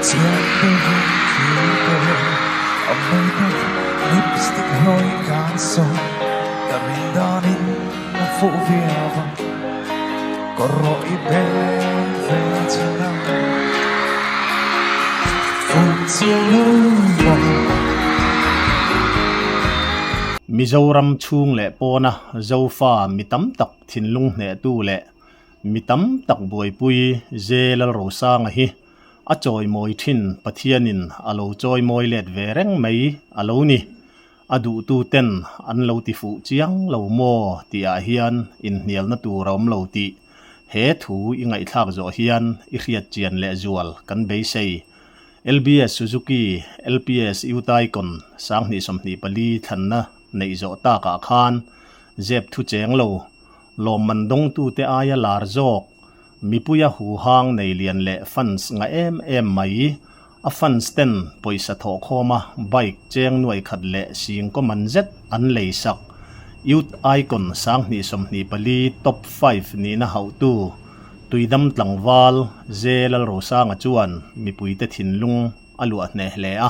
Chiang deuhin thlir teh a makeup lipstick hnawih dan sawn ka rin danin a fuh viau a, kawr rawh i beng ve chin a, fuh chiang lo maw. Mizoram chhung leh pawna Zofa mi tam tak thinlung hnehtu leh Mi tam tak buaipui Ze Lalrosanga hi a chawimawi thin Pathianin a lo chawimawi let ve reng mai a lo ni. A duhtu ten an lo ti fuh chiang lo maw tihah hian inhnialna tur a awm lo tih he thu i ngaihthlak zawh hian i hriat chian leh zual kan beisei. LBS Suzuki LPS Utaicon 2024 thlanna neih zawh takah khan zep thu cheng lo Lawmman dawngtute aia lar zawk, mipuia huhang nei lian leh fans ngah em em mai. A fans ten pawisa thawhkhawma bike cheng nuai khat leh singkaw man zet an lei sak. Youth Icon 2024 Top 5 nihna hauhtu Tuidam tlangval Ze Lalrosanga chuan mipuite thinlung a luah hneh hle a.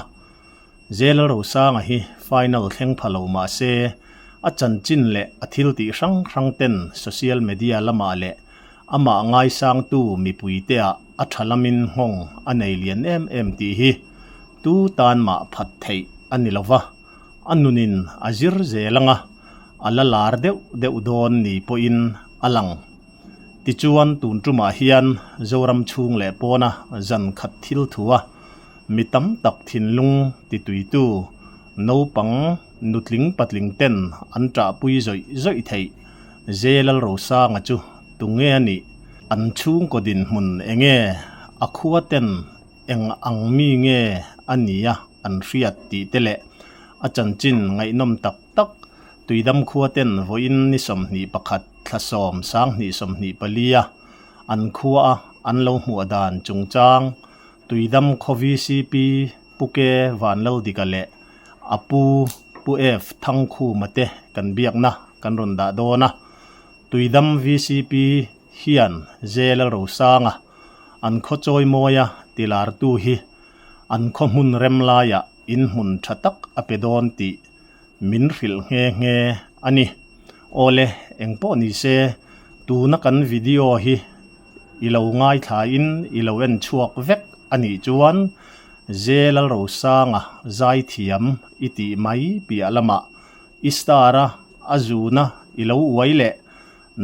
Ze Lalrosanga hi final thleng pha lo mah se, a chanchin leh a thil tih hrang hrang ten social media lamah leh amah ngaisangtu mipuiteah a tha lamin nghawng a nei lian em em tih hi tu tan mah phat theih a ni lo va, a nunin a zir zel anga a la lar deuh deuh dawn ni pawhin a lang. Tichuan tun tumah hian Zoram chhung leh pawna zan khat thil thua Mi tam tak thinlung tituitu naupang nutling patling ten an ṭahpui zawih zawih theih. Ze Lalrosanga chu tunge a nih? An chhungkaw dinhmun enge? A khua ten eng ang mi nge a nia an hriat tih te leh a chanchin ngaihnawm tak tak Tuidam khua ten vawiin ni 21 thla 7 2024 a an khua a an lo hmuah dan chungchang Tuidam khaw VCP Pu Ke Vanlaldika leh a pu Pu F Thangkhuma te kan biakna kan rawn dah dawn a. Tuidam VCP hian Ze Lalrosanga an khaw chawimawia tilartu hi an khaw hmun rem laiah in hmun tha tak a pe dawn tih min hrilh nghe nghe a ni. Awle, engpawh ni se, tuna kan video hi i lo ngaithlain i lo en chhuak vek a nih chuan Ze Lalrosanga zaithiam i tih mai piah lamah i star a a zuna i lo uai leh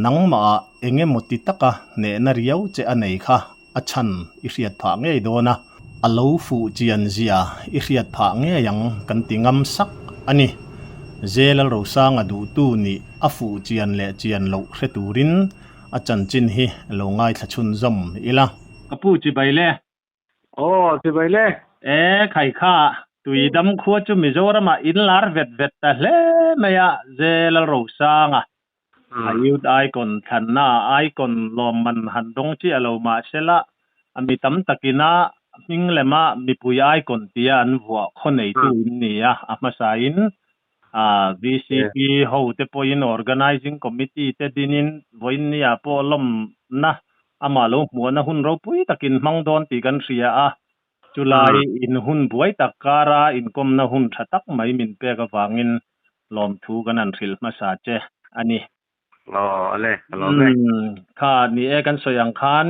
nangmahah eng emaw ti taka hnehna riau che a nei kha a chhan i hriat phah ngei dawn a, a lo fuh chian zia i hriat phah ngei ang kan ti ngam sak a ni. Ze Lalrosanga duhtu nih a fuh chian leh chian loh hre turin a chanchin hi lo ngaithla chhunzawm ila. Ka pu chibai le. Aw, chibai le. E, khai kha, Tuidam khua chu Mizoramah in lar vet vet ta hle mai a, Ze Lalrosanga. A youth icon thlanna icon lawmman han dawng chiah lo mah sela, a mi tam takin a hming lema mipui icon tia an vuah khaw neitu in ni a, a hmasain VCP ho te pawhin organizing committee te dinin vawiin nia pawh lawmna amah lo hmuahna hun ropui takin hmang dawn tih kan hria a, chulai in hun buai tak kara inkawmna hun tha tak mai min pek avangin lawmthu kan han hrilh hmasa che a ni. Aw, ale, ka lawm e. Kha ni e, kan sawi ang khan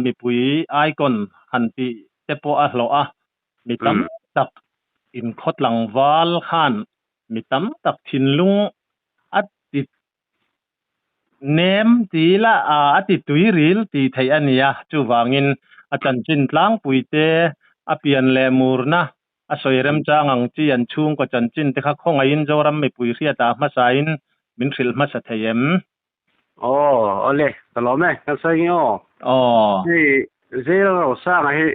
mipui icon han tih te pawh a hlawh a, mi tam tak inkhawt tlangval khan mi tam tak thinlung a ti nem ti ila a ti tui ril tih theih a ni a, chuvangin a chanchin tlangpui te a pian leh murna A sawi remchang ang chi an chhungkaw chanchin te kha khawngaihin Zoram mipui hriatah hmasain min hrilh hmasa thei em? Aw, awle, ka lawm e, kan sawi nge aw. Aw. Hei Zel Rosanga hi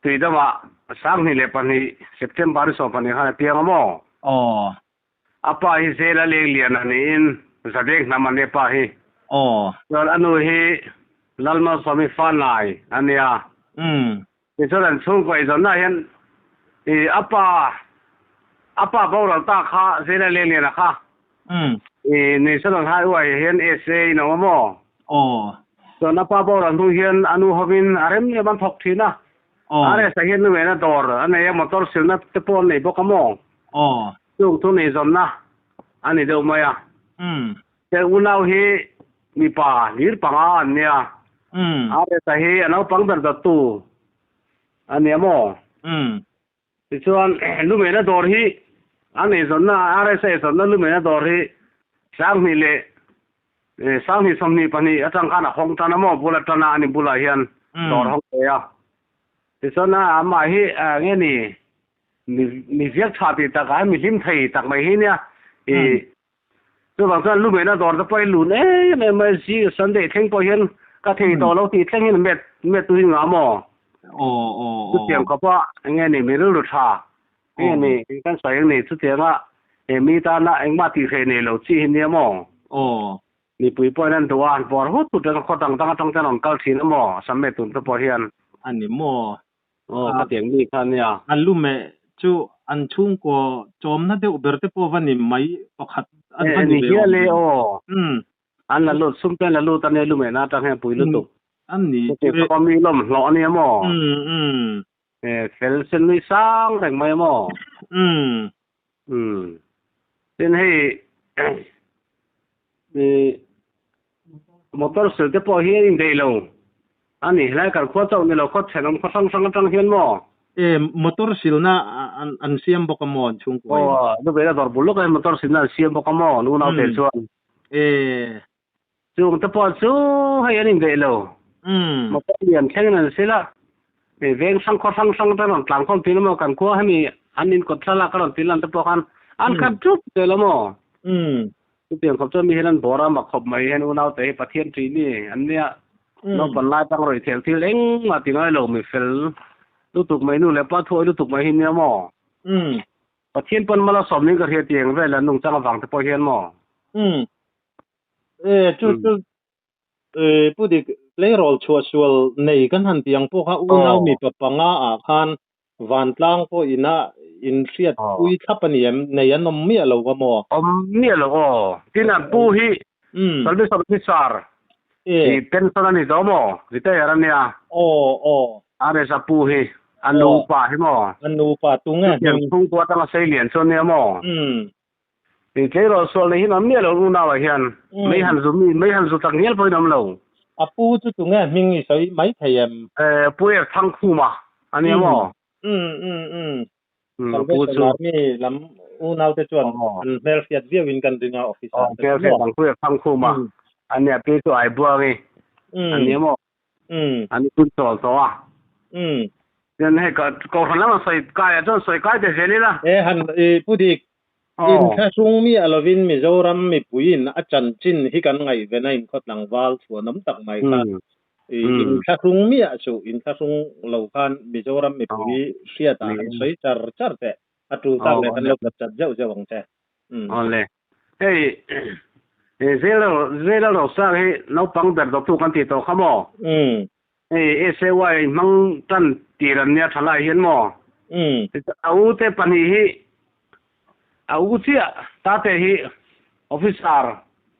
Tuidamah 2002 September ni 12 khan a piang a maw? Aw. A pa hi Zela Lenglian a niin Zadeng hnam a ni a pa hi. Aw. Chuan a nu hi Lalmalsawmi Fanai a nia. Umm. Tichuan an chhungkaw eizawnna hian i a pa a pa boral ta kha Zela Lengliana kha i National Highway ah hian SA in a awm a maw? Aw. Chuan a pa boral hnu hian a nu hovin a rem em an thawk thin a. RS-a hian lumena dawr a nei a, motor silna te pawh an nei bawk a maw? Chung chu neizawnna a ni deuh mai a. He unau hi mipa hlir panga an nia. RS-a hi a naupang ber dawttu a nia maw? Tichuan, lumena dawr hi a neizawnna, RS-a eizawnna lumena dawr hi 2000 leh 2022 atang khan a hawng tan a maw? Bula tana a ni bulah hian dawr hawng ve a. Tichuan, amah hi nge ni mi ziak tha tih takah hian mi hlim thei tak mai hi nia. Chuvang chuan lumena dawr te pawh hi lun em em mai si Sunday thleng pawh hian ka thei tawh lo tih thleng hian met met tu hi ngah maw? Chutiang khawp a enge ni mi rilru tha enge ni kan sawi ang ni chutianga he mi tana engmah tih hreh nei lo chi hi nia maw? Mipui pawhin an duh a, an bawr hut hut reng a, khaw dang dang atang ten an rawn kal thin a maw? Sam met tun te pawh hian. A ni maw? Aw, ka tiang mi kha nia. A lumeh chu an chhungkaw chawmna deuh ber te pawh va ni mai pakhat an va ni ve awm e. Aw. An la lut, sum te an la lut a nia lumehna atang hian pui lutuk. An ni. Chutiang khawpa mi lawm hlawh a nia maw? Fel sen nui sang reng mai a maw? Tin hei Motor sil te pawh hi a indaih lo a ni. Helai kan khua chauh ni lo khaw thenawm khaw hrang hrang atang hian maw? E, motor silna an siam bawk a maw an chhungkua in? Aw, Dubai-a dawr bul lawkah hian motor silna an siam bawk a maw an unaute chuan? E. Chung te pawh chu hei an indaih lo. Motor lian thlengin an sil a, veng hrang khaw hrang hrang te rawn tlan khawm thin a maw kan khua hemi an inkawt thlalak a rawn tih lan te pawh khan an khat ṭup zel a maw? Chutiang khawp chuan mi hian an bawr a, mak khawp mai hian unaute hi Pathian ṭih mi an nia. Naupan lai tang rawih thel thil engmah ti ngai lo mi fel lutuk mai nu leh pa thuawi lutuk mai hi nia maw? Pathian pawn mal a sawm ning ka hria tih eng vel an nungchang avang te pawh hian maw? E, chu chu e, pu dik tleirawl chhuah sual nei kan han tih ang pawh kha unau mipa panga ah khan Vantlang pawh ina inhriat pui thlap a ni em? Nei an awm miah lo va maw? Awm miah lo aw. Tin an pu hi Service Officer i pension a ni tawh maw? Retire a nia. Aw aw. RS a pu hi a nupa hi maw? A nupa tunge hming? Chutiang chhungkua atanga sei lian chu a nia maw? I tleirawl sual nei hian awm miah lo unau ah hian mei han zu mi mei han zu tak ngial pawhin awm lo. A pu chu tunge hming i sawi mai thei em? E pu er thang khuma a nia maw? Um um um. Salvation Army lam unau te chuan an hmelhriat viau in kan ring a officer te chu maw? Hmelhriat ang pu er thang khuma a nia pi chu ai buangi a nia maw? An hun chawl tawh a. Chuan hei kohhran lam an sawi kai ah chuan sawi kai te zel ila. E han i pu dik inthlahrung miah lovin Mizoram mipuiin a chanchin hi kan ngaihven a inkhawt tlangval chhuanawm tak mai kha i inthlahrung miah chu inthlahrung lo khan Mizoram mipui hriatah han sawi char char teh a tul tak leh kan lo pawt chat zeuh zeuh ang che. Awle. Hei Zela Rosang hi naupang ber dawttu kan tih tawh kha maw? Hei SAY hmang tan tir an nia tha lai hian maw? A u te pahnih hi a u chiah tate hi officer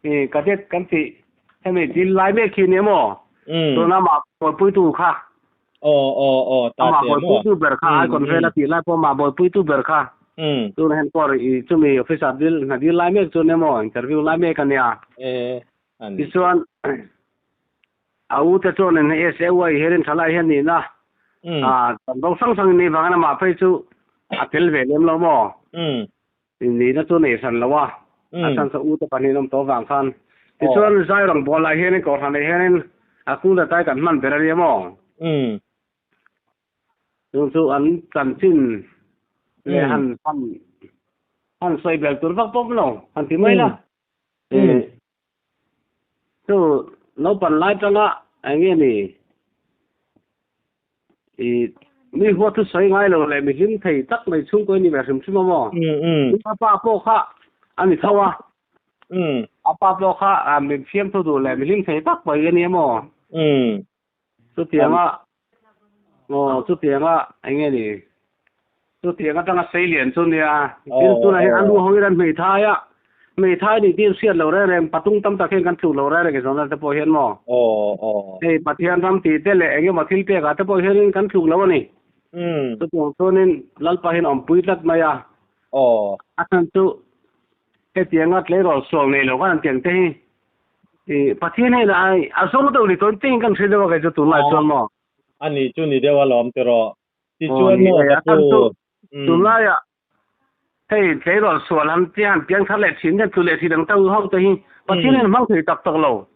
cadet kan tih hemi dil lai mek hi nia maw? Tuna amah buaipuitu kha. Amah buaipuitu ber kha icon vel a tih lai pawh amah buaipuitu ber kha. Tuna hen pawh i chumi officer dil hna dil lai mek chu nia maw interview lai mek a nia. Tichuan a u te chuan in SAY hian thalai hian nihna kan bo hrang hrang in nei vangin amah phei chu a tel ve lem lo maw. Nihna chu nei hran lo a, a chhan chu u te pahnih an awm tawh vang khan. Tichuan zai rawngbâwl ah hianin kohhran ah hianin a kung leh tai kan hman ber a nia maw? Chung chu an chanchin leh han han han sawi bel tur vak pawh lo han ti mai la. Chu naupan lai tanga eng nge ni i mi huat chu sawi ngai lo leh mi hlim thei tak mai chhungkaw i ni ve hrim hrim a maw? A pa pawh kha a ni tho a, a pa pawh kha mi fiamthu duh leh mi hlim thei tak mai a ni a maw? Chutianga aw chutianga eng nge ni chutiang atanga sei lian chu nia tin tunah hian a nu ho hian an hmeithai a hmeithai nih tin hriat lo reng reng patung tam tak hian kan tluk lo reng reng i zawn te pawh hian maw aw aw hei Pathian ram tih te leh eng emaw thil pek ah te pawh hianin kan tluk lo a ni. Chutiang chuanin Lalpa hian awmpui tlat mai a. A chhan chu hetianga tleirawl sual nei lo kan tiang te hi Pathian hian a zawng deuh ni tawn teng kan hre deuh a kei chu tunlai chuan maw. A ni chu ni deuh alawm tiraw. Tichuan maw ka pu. Tunlaiah hei tleirawl sual han tia han piang thar leh thin hian tlu leh thin ang tang ho te hi Pathian hian hmang thei tak tak lo.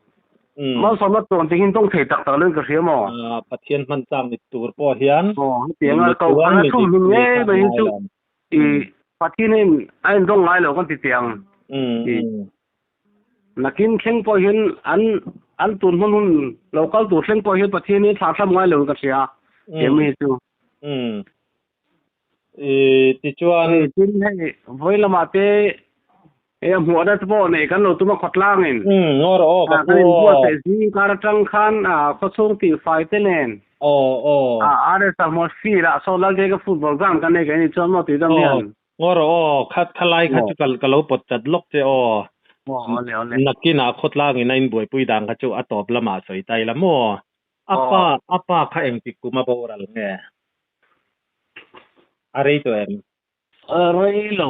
Malsawmna tawn te hi dawng thei tak tak lo in ka hria maw. Pathian hman tlak ni tur pawh hian Hetianga ko khan a thum hmin ngei mai hi chu i Pathian hian a indawng ngai lo kan ti teh ang. Nakin thleng pawh hian an an tun hmun hun lo kal tur thleng pawh hian Pathian hi thlah thlam ngai lo in ka hria tiang mi hi chu. I tichuan. Hei tin hei vawi lamah te hei a hmuhna te pawh nei kan lo tum a khawtlangin. Umm ngaw rawh aw ka pu Kan inbuatsaih zing kar atang khan khawchhung tihfai te nen. Aw aw. RS a hmuh field ah saw Laldeka football ground kan nei kan ni chuan maw tui dam hian. Ngaw rawh aw kha khalai kha chu ka lo pawt chat lawk che aw. Aw awle awle. Nakinah khawtlangin a inbuaipui dan kha chu a tawp lamah sawi ta ila maw. A pa a pa kha engtik kum a boral nge? A rei tawh em? A rei lo.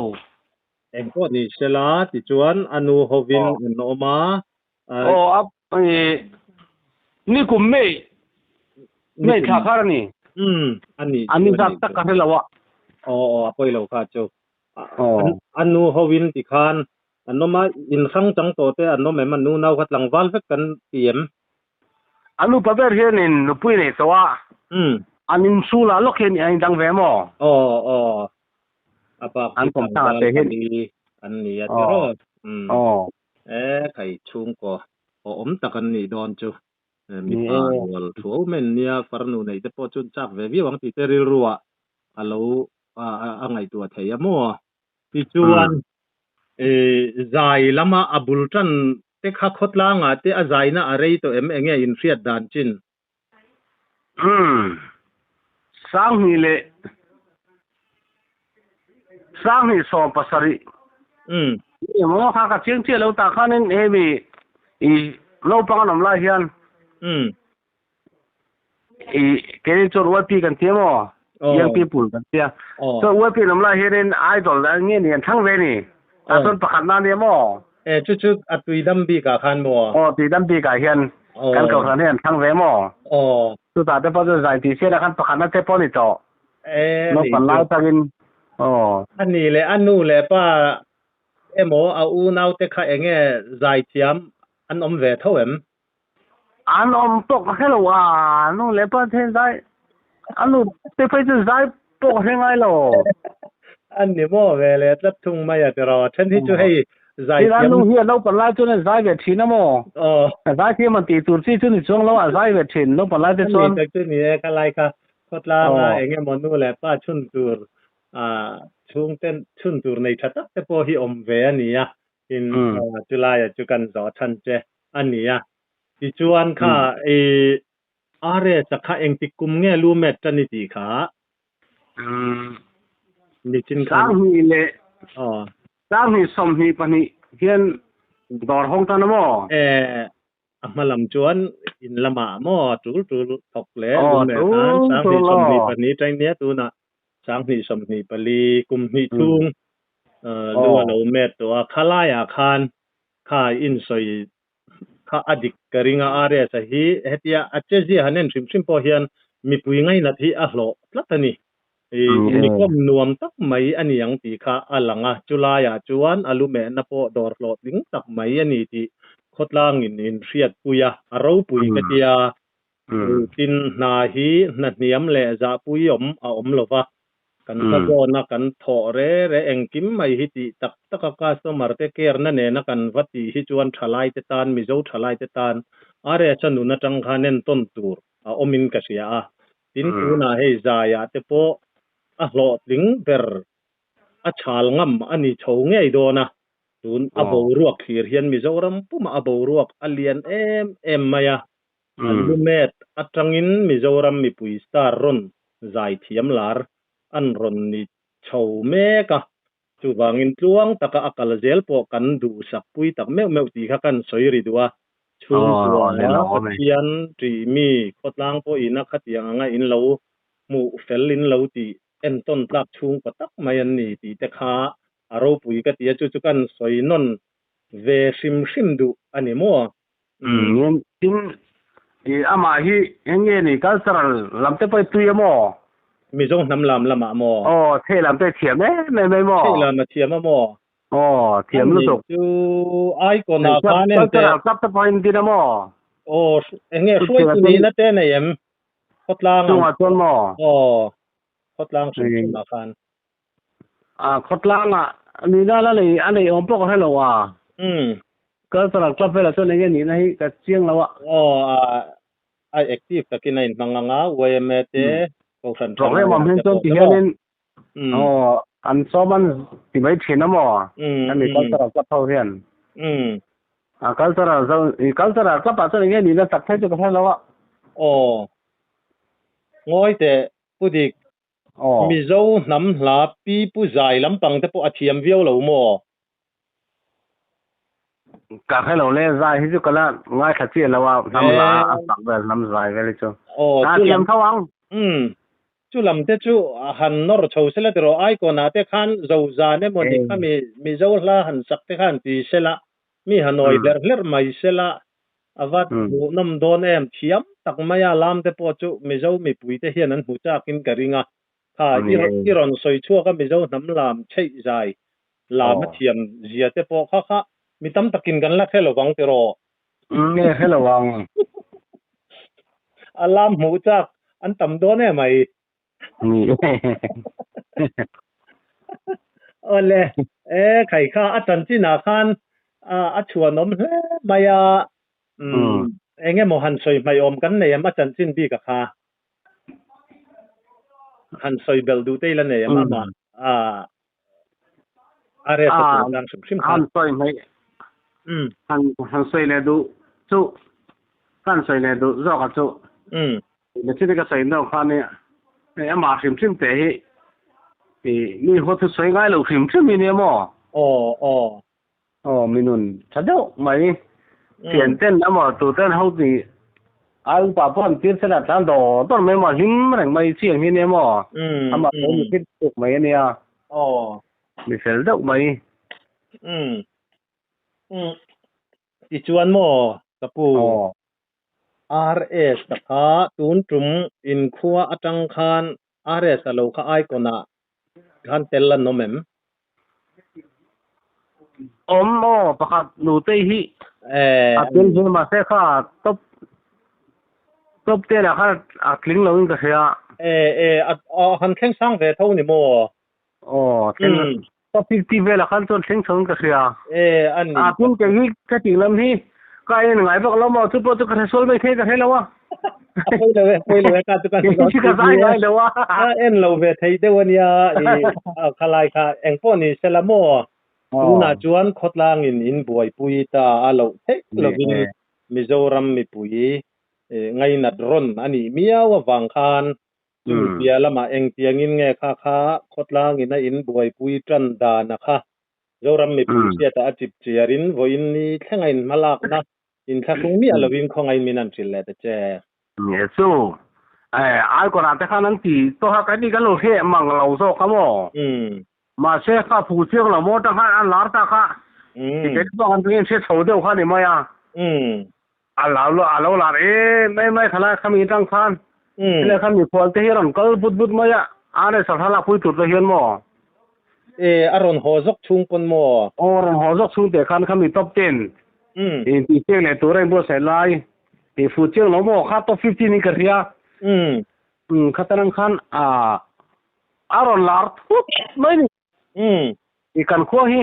Eng pawh ni se la, tichuan a nu hovin an awm a. Aw, a ni kum mei, mei thla khar a ni. Umm, a ni. A ni zat tak ka hre lo a. Aw, aw, a pawi lo kha chu. A nu hovin tikhan an awm a, inhrang chang tawh te an awm em? A nu nau kha tlangval vek kan ti em? A nupa ber hianin nupui nei tawh a, an inchhungah lawk hian a indang ve maw? Aw, aw. A bak hi tlangval pali an ni a tiraw? Aw. E, khai chhungkaw awm tak an nih dawn chu. Mipa rual thuau men nia farnu neih te pawh chuan chak ve viau ang tih te rilruah a lo a ngaihtuah thei a maw? Tichuan, zai lama a bul tan te kha khawtlangah te a zaina a rei tawh em? Enge inhriat dan chin? Umm. Sanghnih leh Sanghnih 70. Umm. Emaw kha ka chiang chiah lo tah khanin hemi i naupang an awm lai hian. Umm. I keini chuan YP kan tia maw? Young people kan tia. Chuan YP an awm lai hianin idol an nge ni an thlang ve ni. Tah chuan pakhat na nia maw? E chu chu a tuidam bikah khan maw? Aw tuidam bikah hian kan kohhran hi an thlang ve maw? Aw. Chutah te pawh chu zai tih sialah khan pakhatna te pawh a ni tawh. E Naupang lai takin aw. A ni leh a nu leh pa emaw a unaute kha enge zaithiam an awm ve tho em? An awm pawh ka hre lo a, nu leh pa te zai, a nu te phei chu zai pawh ka hre ngai lo. An ni maw ve leh tlat thung mai a tiraw, then hi chu hei zai thiam. Tin, a nu hi a naupang lai chuan a zai ve thin a maw? Aw. Zai thiam an tih tur chi chu ni chuang lo a zai ve thin naupang lai te chuan. Ani tak chu ni e, khalai kha khawtlanga eng emaw nu leh pa chhun tur chhungte chhun tur nei tha tak te pawh hi awm ve a ni a, tin chulaia chu kan zawh chhan che a ni a. Tichuan kha i RS a kha engtik kum nge lu met tan i tih kha? Nichin khan. Sanghnih leh Sanghnih 22 hian dawr hawng tan a maw? E, a hma lam chuan in lamah maw tul tul thawk leh lu met khan Sanghnih 22 tang nia tunah Sanghnih 24 kum hnih chhung lu a lo met tawh a. Khalaiah khan Kha in sawi kha a dik ka ring a, RS a hi hetia a che zia han en hrim hrim pawh hian mipui ngainat hi a hlawh tlat a ni. I mikawm nuam tak mai a ni ang tih kha a lang a, chulaiah chuan a lumehna pawh dawr hlawhtling tak mai a ni tih khawtlangin in hriatpui a, a ropui ka tia. Tin hna hi hna hniam leh zahpui awm a awm lo va, Kan hmazawn a kan thawh re re engkim mai hi tih tak tak a customer te care na nena kan va tih hi chuan thalai te tan Mizo thalai te tan RS a nun atang khan entawn tur a awm in ka hria a. Tin tunah hei zaiah te pawh a hlawhtling ber a chhal ngam a ni chho ngei dawn a. Tun a boruak thlir hian Mizoram pumah a boruak a lian em em mai a. An lumet atangin Mizoram mipui star rawn zaithiam lar an rawn ni chho mek a, chuvangin tluang taka a kal zel pawh kan duhsak pui tak meuh meuh tih kha kan sawi ri duh a. Chhungkua Pathian ṭih mi khawtlang pawhin a khatiang anga in lo Hmuh fel in lo tih entawn tlak chhungkaw tak mai an ni tih te kha a ropui ka ti a, chu chu kan sawi nawn ve hrim hrim duh a ni maw? Umm tin i amah hi eng nge ni cultural lam te pawh i tui a maw? Mizo hnam lam lamah maw? Aw thei lam te thiam em em mai maw? Thei lam a thiam a maw? Aw thiam lutuk. Chu icon ah khan en teh. Cultural club te pawh in din a maw? Aw eng nge hruaitu nihna te nei em? Khawtlang ang. Chungah chuan maw? Aw, khawtlang hrim hrim ah khan. A khawtlang ah nihna la nei a nei awm pawh ka hre lo a. Umm. Cultural club velah chuan enge nihna hi ka chiang lo a. Aw, a a active takin a inhmang ang a, yma te, Kohhran tha Program awm hin chuan ti hianin aw an sawm an ti mai thin a maw? Hemi cultural club ho hian. Umm. A cultural zo i cultural club ah chuan enge nihna tak phei chu ka hre lo a. Aw. Ngawi teh Pu Dik. Aw. Mizo hnam hla Pi Pu Zai lampang te pawh a thiam viau lo maw? Ka hre lo le, zai hi chu ka la ngaithla chiah lo a, hnam hla a sak vel, hnam zai vel hi chu. Aw, A thiam tho ang. Umm. Chu lam te chu han nawr chho sela tiraw icon ah te khan zo zan emaw ni kha mi Mizo hla han sak te khan ti sela Mi Hanoi hlerh hlerh mai sela a va hmuhnawm dawn em? Thiam tak maia lam te pawh chu Mizo mipui te hian an hmu chakin ka ring a. Kha i rawn sawi chhuak a Mizo hnam lam chheih zai lam a thiam zia te pawh kha kha mi tam takin kan la hre lo vang tiraw? Nge hre lo ang. A lam hmuh chak an tam dawn em mai. Ni e. Awle, e khai kha a chanchinah khan a chhuanawm hle mai a, umm eng emaw han sawi hmaiawm kan nei em a chanchin bik a kha? Han sawi belh duh te ila nei em amah a a rest a chung chang hrim hrim kha. Han sawi hmai han han sawi leh duh chu kan sawi leh duh zawk a chu. Machine ka sawi deuh khan i hei amah hrim hrim teh hi i mi huat chu sawi ngai lo hrim hrim hi nia maw? Aw aw. Aw mi nun tha deuh mai. Thian ten emaw tu ten ho ti ai upa pawh an tir sela tlan dawr dawr mai emaw hlim reng mai chiang hi nia maw? Amah pawh mi fit tuk mai ania. Aw. Mi fel deuh mai. Tichuan maw ka pu? Aw. RS ta kha tun tum inkhua atang khan RS a lo kha icon ah khan tel an awm em? Awm aw pakhat nutei hi a tel ve mahse kha top top ten ah khan a tling lo in ka hria. E e a han thleng sang ve tho ni maw? Aw thleng top 50 velah khan chuan thleng chho in ka hria. E a ni. A tin kei hi ka tih lam hi ka en ngai vak lo maw chu pawh chu ka hre sual mai thei ka hre lo a. A pawi lo e, pawi lo e ka chu ka Kei ka zai ngai lo a. A en lo ve thei deuh a nia i khalai kha eng pawh ni sela maw. Tunah chuan khawtlangin in buaipui ta a loh theih lovin Mizoram mipui ngainat rawn a nih miau avang khan Chumi piah lamah engtiangin nge kha kha khawtlangin a in buaipui tan dan a kha Zoram mipui hriatah a chip chiarin vawiin ni thlenga in hmalakna inthlahrung miah lovin khawngain min han hrilh leh ta che. Nge chu ai kawrah te khan an ti tawh a, keini kan lo hreh mang lo zawk a maw? Mahse kha phu chiang lo maw atang khan an lar ta kha ti keini pawh kan tungin hre chho deuh kha ni mai a. A lo a lo lar em em mai khalai khami atang khan helai khan mikhual te hi a rawn kal but but mai a, RS a thlalak pui tur te hian maw? E, a rawn haw zawk chhung pawn maw? Aw, a rawn haw zawk chhung teh khan khami top ten intih chiang leh tur a inbuatsaih lai tih fuh chiang lo maw? Kha top 15 in ka hria. Kha tanang khan a a rawn lar thut mai ni. I kan khua hi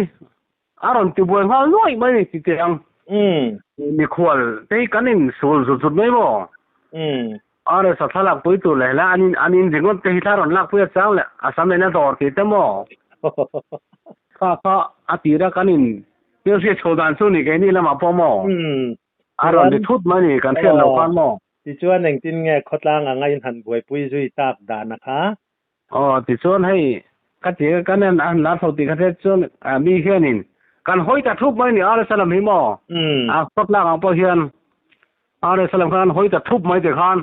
a rawn ti buai nghal nuaih mai ni ti teh ang. Mikhual te hi kan in sul zut zut mai maw? RS a thlalak pui tur leh hlai an in an in ringawt te hi thla rawn lak pui a chang leh a sam en a dawr tih te maw? Kha kha a tira kan in thil hriat chho dan chu ni keini lamah pawh maw? A rawn ti thut mai ni kan hriat loh khan maw? Tichuan engtin nge khawtlang anga in han buaipui zui tak dan a kha? Aw tichuan hei ka ti a kan en a lar tho tih ka hriat chuan mi hianin kan hawi ta thup mai ni RS lam hi maw a khawtlak ang pawh hian RS lam khan an hawi ta thup mai ti khan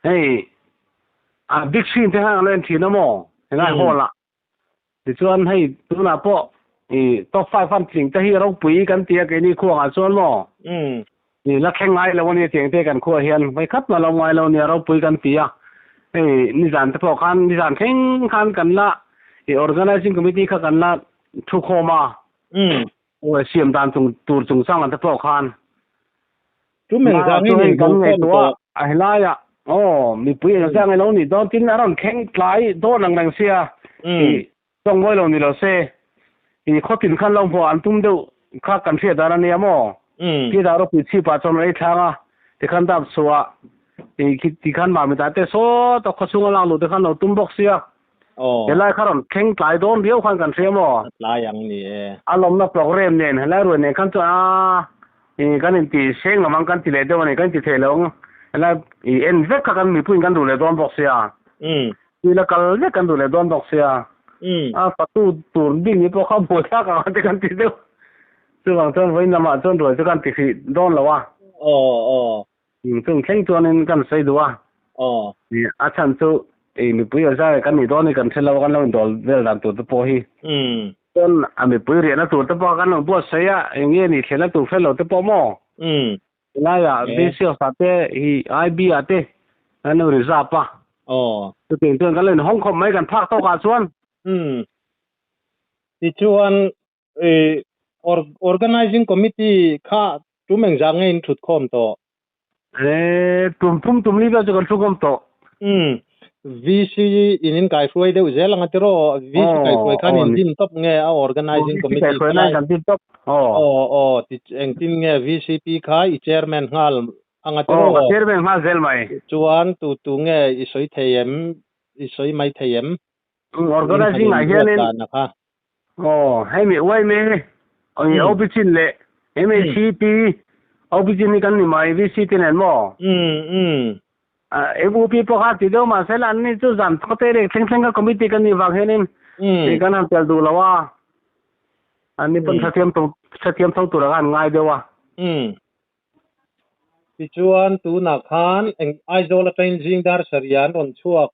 Hei a big screen te khan an lo en thin a maw helai hall ah tichuan hei tunah pawh ih top five an tling te hi ropui kan ti a keini khuangah chuan maw ih la thleng ngai lo a nia tiang te kan khuaah hian vawikhat mah lo ngai lo a nia ropui kan ti a hei nizan te pawh khan nizan thleng khan kan la ih organizing committee kha kan la thukhawm a Aw siam dan chung tur chungchang lam te pawh khan Chu meng zang in in kan hmuh khawm ngaihtuah tawh. A helaiah aw mipui eng zang ilo nih dawn tin a rawn thleng tlai dawn ang reng sia i tawng mawi lo ni lo se i khawtin khan lo hmuh an tum deuh kha kan hriat dan a nia maw khi dah ropui chhip ah chuan rawn ei thlang a tikhan dap chhuah i tikhan mah mi te sawt a khawchhung a lak luh te khan lo tum bawk sia. Aw. Helai kha rawn thleng tlai dawn viau khan kan hria maw? A tlai ang ni e. A lawmna program nen helai ruai nen khan chuan a i kan inti seng lo ang kan ti leh deuh a ni, kan inti thei lo ang. Helai i en vek kha kan mipuiin kan duh leh dawn bawk sia. Tui la kal vek kan duh leh dawn bawk sia. A fatu tur bik ni pawh kha buai thlak ang te kan ti deuh. Chuvang chuan vawiin lamah chuan ruai chu kan ti hrih dawn lo a. Aw aw. Chung thleng chuanin kan sawi duh a. Aw. A chhan chu ei mipui a zai kan nih dawn hi kan hre lo a, kan lo indawl vel dan tur te pawh hi. Chuan a mipui riahna tur te pawh kan lo buatsaih a, eng nge ni thlenna tur hre lo te pawh maw? Helaiah VC office ah te hi IB ah te kan lo reserve a. Aw. Chutiang chuan kan lo inhawng khawp mai kan phak tawkah chuan. Tichuan Organizing Committee kha tum engzah nge in thut khawm tawh? E, tum thum tum li vel chu kan thu khawm tawh. Umm, VC in in kaihruai deuh zel ang a tiraw? VC kaihruai khan in dim tawp nge a Organizing Committee kha lai? Kan dim tawp. Aw, aw, engtin nge VCP kha i chairman nghal ang a tiraw? Aw, ka chairman nghal zel mai. Chuan tu tu nge i sawi thei em? I sawi mai thei em? Organizing ah hianin aw hemi YMA OB chin leh MHCP OB chin hi kan ni mai VC te nen maw? MUP pawh kha ti deuh mahse la anni chu zan khawte leh thleng thleng kha committee kan nih vang hianin kan han tel duh lo a, anni pawn hrethiam hrethiam tho tur anga an ngai deuh a. Tichuan tunah khan eng Aizawl atangin zing dar sarih an rawn chhuak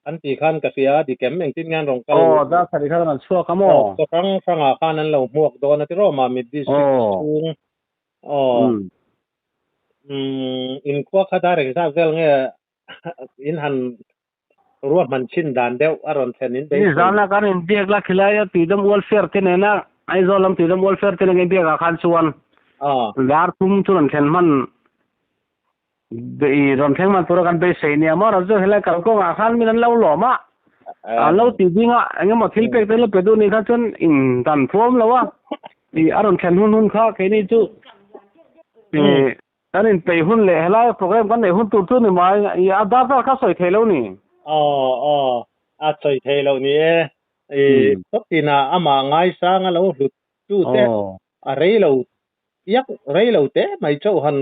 An tih khan ka hria, dik em? Engtin nge an rawn kal? Aw, dar sarih khan an chhuak a maw? Aw, khaw hrang hrangah khan an lo hmuak dawn a ti rawh Mamit district chhung. Aw, umm, inkhua kha dar engzat vel nge in han ruahman chhin dan deuh a rawn thlen in beisei? Nizana kan inbiak la khilai a Tuidam Welfare te nena Aizawl lam Tuidam Welfare te nena inbiak ah khan chuan dar thum chu rawn thlen hman I rawn thleng man tura kan beisei nia maw Raju helai kalkawngah khan min an lo lawm a, an lo ti ding a, eng emaw thil pek te lo pe duh ni kha chuan in dan thuam lo a, i a rawn thlen hun hun kha keini chu i kan inpeih hun leh helai program kan neih hun tur chu ni mai, i a dar dar kha sawi thei lo ni. Aw aw a sawi thei lo ni e, i khawtinah amah ngaisang a lo hlut tu te a rei lo yak rei lo te mai chauh han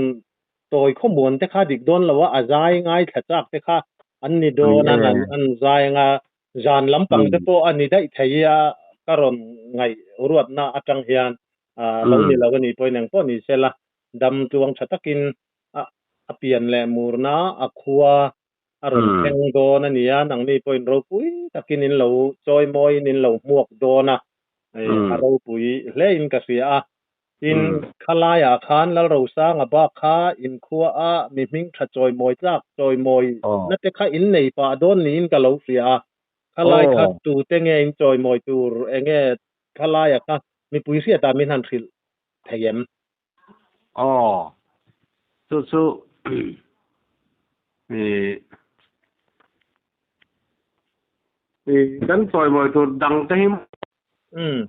Tawi khawmuan te kha dik dawn lo a, a zai ngaithla chak te kha an ni dawn a, an zai anga zan lampang te pawh a ni daih thei a, ka rawn ngaih ruatna atang hian lo ni lo a nih pawhin eng pawh ni sela, dam tluang tha takin a pian leh murna a khua a rawn thleng dawn a ni a, nangni pawhin ropui takin in lo chawimawiin in lo hmuak dawn a, a ropui hlein ka hria a. Tin, khalaiah khan Lalrosanga bak kha inkhua a mi hming tha chawimawi tlak chawimawi na te kha in nei pah dawn niin ka lo hria a. Khalai kha tute nge in chawimawi tur enge khalaia kha mipui hriatah min han hrilh thei em? Aw, chu chu i kan chawimawi tur dang te hi. Umm.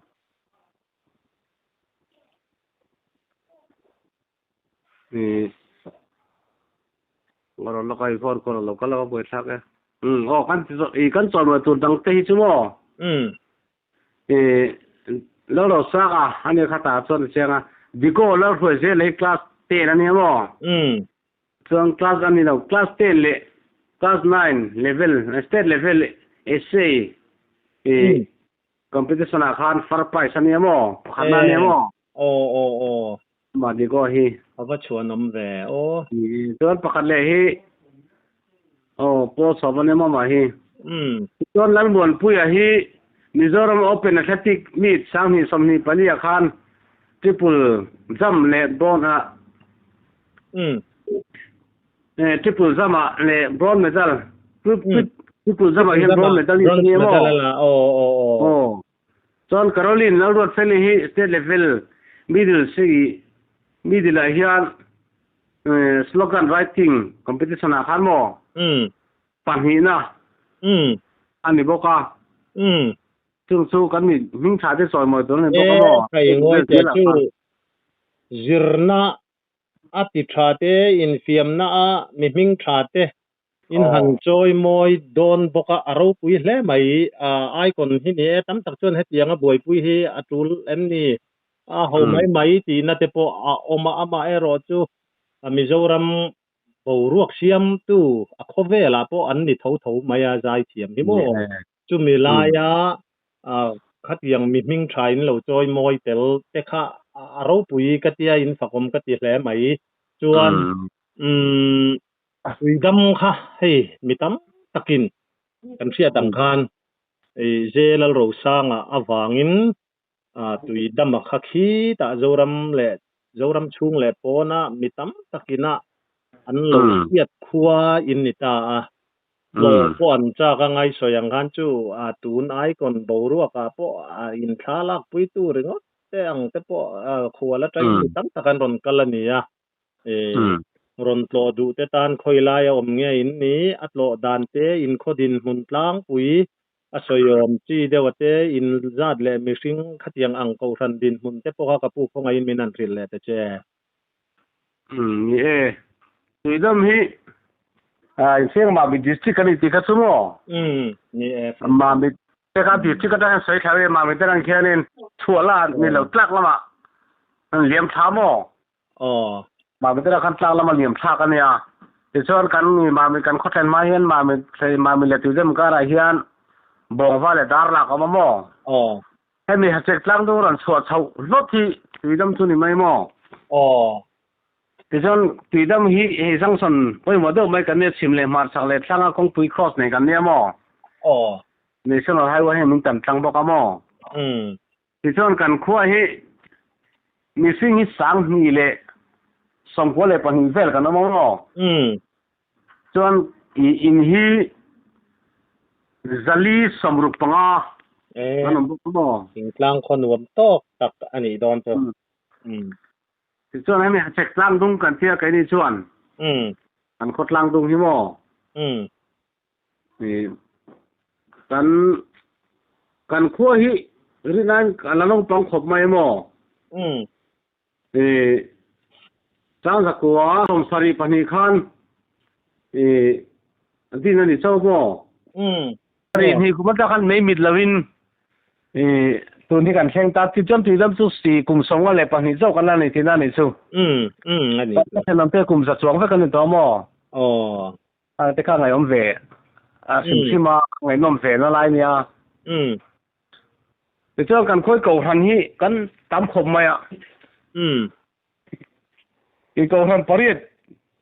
Rawn la kai phone call lo kal a buai thlak e. Um aw kan ti i kan chawimawi tur dang te hi chu maw? Um. I lo lo sak a ani kha ta chuan a chiang a. Diko lo hruai zel hi class 10 a nia maw? Um. Chuan class a ni lo class 10 leh class 9 level state level essay i Competition ah khan first prize a nia maw? Pakhatna a nia maw? Aw aw aw. Madigo hi. A va chhuanawm ve aw. Chuan pakhat leh hi Aw pawl sawm a nia mah hi. Um. Chuan Lalmuanpuia hi Mizoram Open Athletic Meet 2024 ah khan triple jump leh bronze ah Um. Triple jump ah leh bronze medal triple jump ah hian bronze medal hi a nia maw? Aw aw aw. Aw. Chuan Caroline Lalruatfeli hi state level middle si middle ah hian slogan writing competition ah khan maw? Um. Pahnihna Um. a ni bawk a. Um. Chung chu kan mi hming tha te sawi mawi tur a ni bawk a maw? Hei ngawi teh chu zirna a ti tha te infiamna a mi hming tha te in han chawi mawi dawn bawk a, a ropui hle mai. Icon hi ni e, tam tak chuan hetianga buaipui hi a tul em ni? A ho mai mai tihna te pawh a awm a, amaherawh chu Mizoram boruak siamtu a khawvelah pawh an ni tho tho mai a, zaithiam hi maw? Chumi laia khatiang mi hming tha in lo chawi mawi tel te kha a ropui ka tia in fakawm ka ti hle mai. Chuan umm tuidam kha hei mi tam takin kan hriat ang khan J Lalrosanga avangin tuidam a kha khitah Zoram leh Zoram chhung leh pawna mi tam takina an lo hriat khua in ni ta a. Hlawh pawh an chak a ngaisawi ang khan chu a tun icon boruakah pawh a inthla lakpuitu ringawt te ang te pawh khual atangin mi tam tak an rawn kal a ni a. Rawn tlawh duh te tan khawi lai a awm nge in ni, a tlawh dan te, inkhaw dinhmun tlangpui a sawiawm chi deuh a te, in zat leh mihring khatiang ang kohhran dinhmun te pawh kha ka pu khawngaihin min han hrilh leh ta che. Ni e, Tuidam hi inchheng Mamit district a ni tih kha chu maw? Ni e. Mamit te kha district atang hian sawi thla e, Mamit atang khianin chhuah la ni lo tlak lamah an liam thla maw? Aw. Mamit atang khan tlak lama liam thlak a nia. Tichuan kan Mamit kan khawthlen hma hian Mamit Mamit leh Tuidam karah hian Bawngva leh Darlak a awm a maw? Aw. Hemi hachek tlang dung rawn chhuah chhoh hlawt hi tuidam chu ni mai maw? Aw. Tichuan tuidam hi hei junction pawimawh deuh mai kan nia chhim leh hmar chak leh thlanga kawngpui cross nei kan nia maw? Aw. National Highway hian min tan tlang bawk a maw? Umm. Tichuan kan khua hi mihring hi 2092 vel kan awm a maw? Umm. Chuan i in hi 465 kan awm bawk maw? Thingtlang khaw nuam tawk tak a nih dawn chu. Umm. Tichuan hemi hachek tlang dung kan tia keini chuan. Umm. Kan khaw tlang dung hi maw? Umm. Kan kan khua hi rinain a la naupang khawp mai maw? Umm. 1972 khan din a ni chauh maw? Umm. Sarih hnih kum atang khan mei mit lovin tun hi kan thleng ta. Tichuan tuidam chu si kum 52 chauh kan la nei tihna a nih chu. Umm, umm a ni. Ka thlen ang te kum za chuang vek a ni tawh maw? Aw. A te kha ngaihawm ve a hrim hrim a, ngaihnawm ve na lai nia. Umm. Tichuan kan khawi kohhran hi kan tam khawp mai a. Umm. I kohhran pariat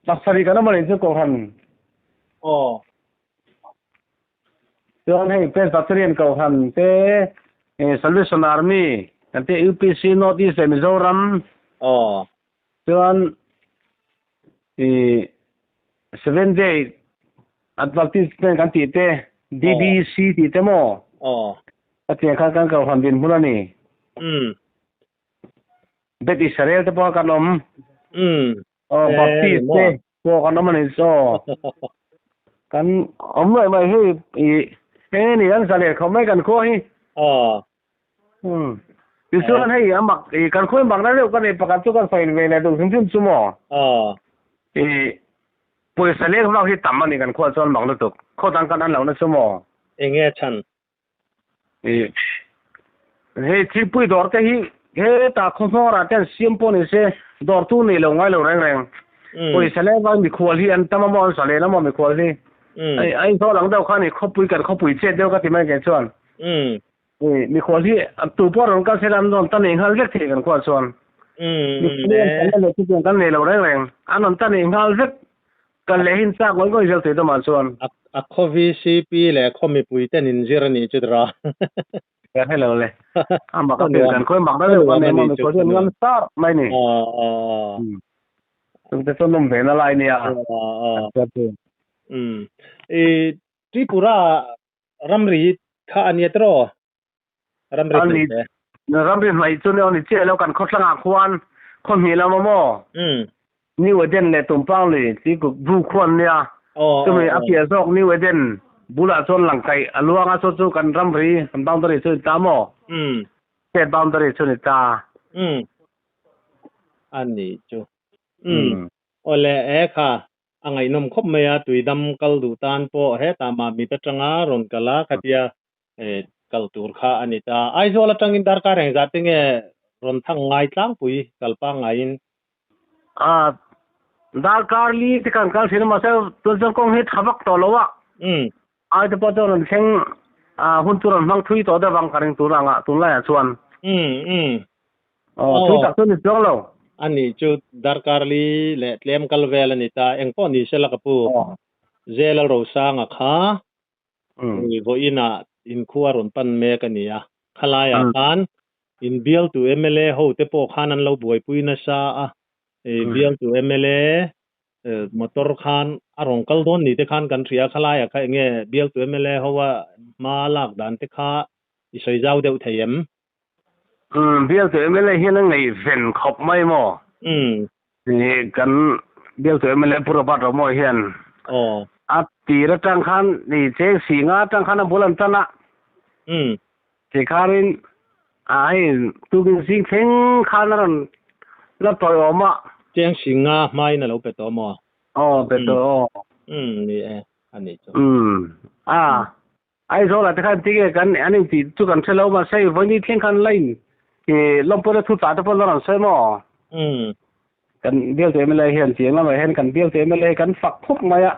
pasarih kan awm a nih chu kohhran. Aw. Chuan hei Presbyterian kohhran te, Salvation Army kan te UPC North East leh Mizoram. Aw. Chuan i Seventh Day Adventist te kan tih te, DBC tih te maw? Aw. Ka tiang khan kan kohhran dinhmun a ni. Umm. Beth Israel te pawh kan awm. Umm. Aw, Baptist te pawh kan awm a ni chaw. Kan awm mai mai hei i he ni kan zalen khawp mai kan khua hi. Aw. Umm. Tichuan hei a mak i kan khawi mak na deuh ka nei pakhat chu kan sawi ve leh duh hrim hrim chu maw? Aw. I pawisa leng vak hi tam a ni kan khuah chuan mak lutuk. Khaw dang kan an lo na chu maw? Enge chhan? I hei thingpui dawr te hi hetah khaw hmawrah te an siam pawh ni se dawr tu nei lo ngai lo reng reng. Pawisa leng vak mikhual hi an tam a maw an sa len a maw mikhual hi. Ai a inzawl ang deuh kha ni khawpui kan khawpui chet deuh ka ti mai kei chuan. Mikhual hi tu pawh rawn kal se la an rawn ta nei nghal vek thei kan khual chuan. Mikhual hi an tan leh chutiang kan nei lo reng reng. An rawn ta nei nghal vek. Kal leh hin chak ngawih ngawih zel thei tumah chuan. A khaw VCP leh khaw mipui ten in zir a nih chu tira. Ka hre lo le. A mak a pian kan khawi mak deuh deuh kan nei maw mikhual hian ngam sar mai ni. Chungte chu nawm ve na lai nia. I Tripura ramri kha a nia tiraw? Ramri hnaih te. Ramri hnaih chu ni chiah lo kan khawthlangah khuan khaw hnih lam a maw? New Eden leh Tumpang lui tih bu khuan nia. Chumi a piah zawk New Eden bulah chuan langkaih a luang a chu chu kan ramri kan boundary chu ni ta maw? State boundary chu ni ta. A nih chu. Awle e kha A ngaihnawm khawp mai a, tuidam kal duh tan pawh hetah Mamit atanga rawn kal a, khatia kal tur kha a ni ta. Aizawl atangin darkar engzah te nge rawn thang ngai tlangpui kal pangngaiin? A, darkar li te kan kal thin a, mahse tun chuan kawng hi tha vak tawh lo a. Ai te pawh chuan rawn thleng hun chu rawn hmang thui tawh deuh ang ka ring tur anga tunlaiah chuan. Aw, thui tak chu ni chuang lo. A nih chu darkar li leh tlem kal vel a ni ta. Eng pawh ni sela ka pu. Zel Rosanga kha vawiinah inkhua rawn pan mek a ni a. Khalaiah khan inbialtu mla ho te pawh khan an lo buaipui nasa a. Bialtu mla motor khan a rawn kal dawn ni te khan kan hria. Khalaiah kha enge bialtu mla ho a hma lak dan te kha i sawi zau deuh thei em? Umm bialtu mla hian a ngaihven khawp mai maw? Umm. Ih kan bialtu mla Pu Robert Romawi hian Aw. a tir atang khan ih cheng si nga atang khan a bul an tan a. Umm. Tikhanin a hei tukin zing thleng khan a rawn la tawiawm a. Cheng si nga hmain a lo pe tawh maw? Aw pe tawh aw. Umm ni e a nih chu. Umm a. Aizawlah te khan tinge kan an intih chu kan hre lo mahse vawiin thleng khan la in ih lawmpuina thu chah te pawh la rawn sawi maw? Kan bialtu mla hian chiang lamah hian kan bialtu mla hi kan fak khawp mai a,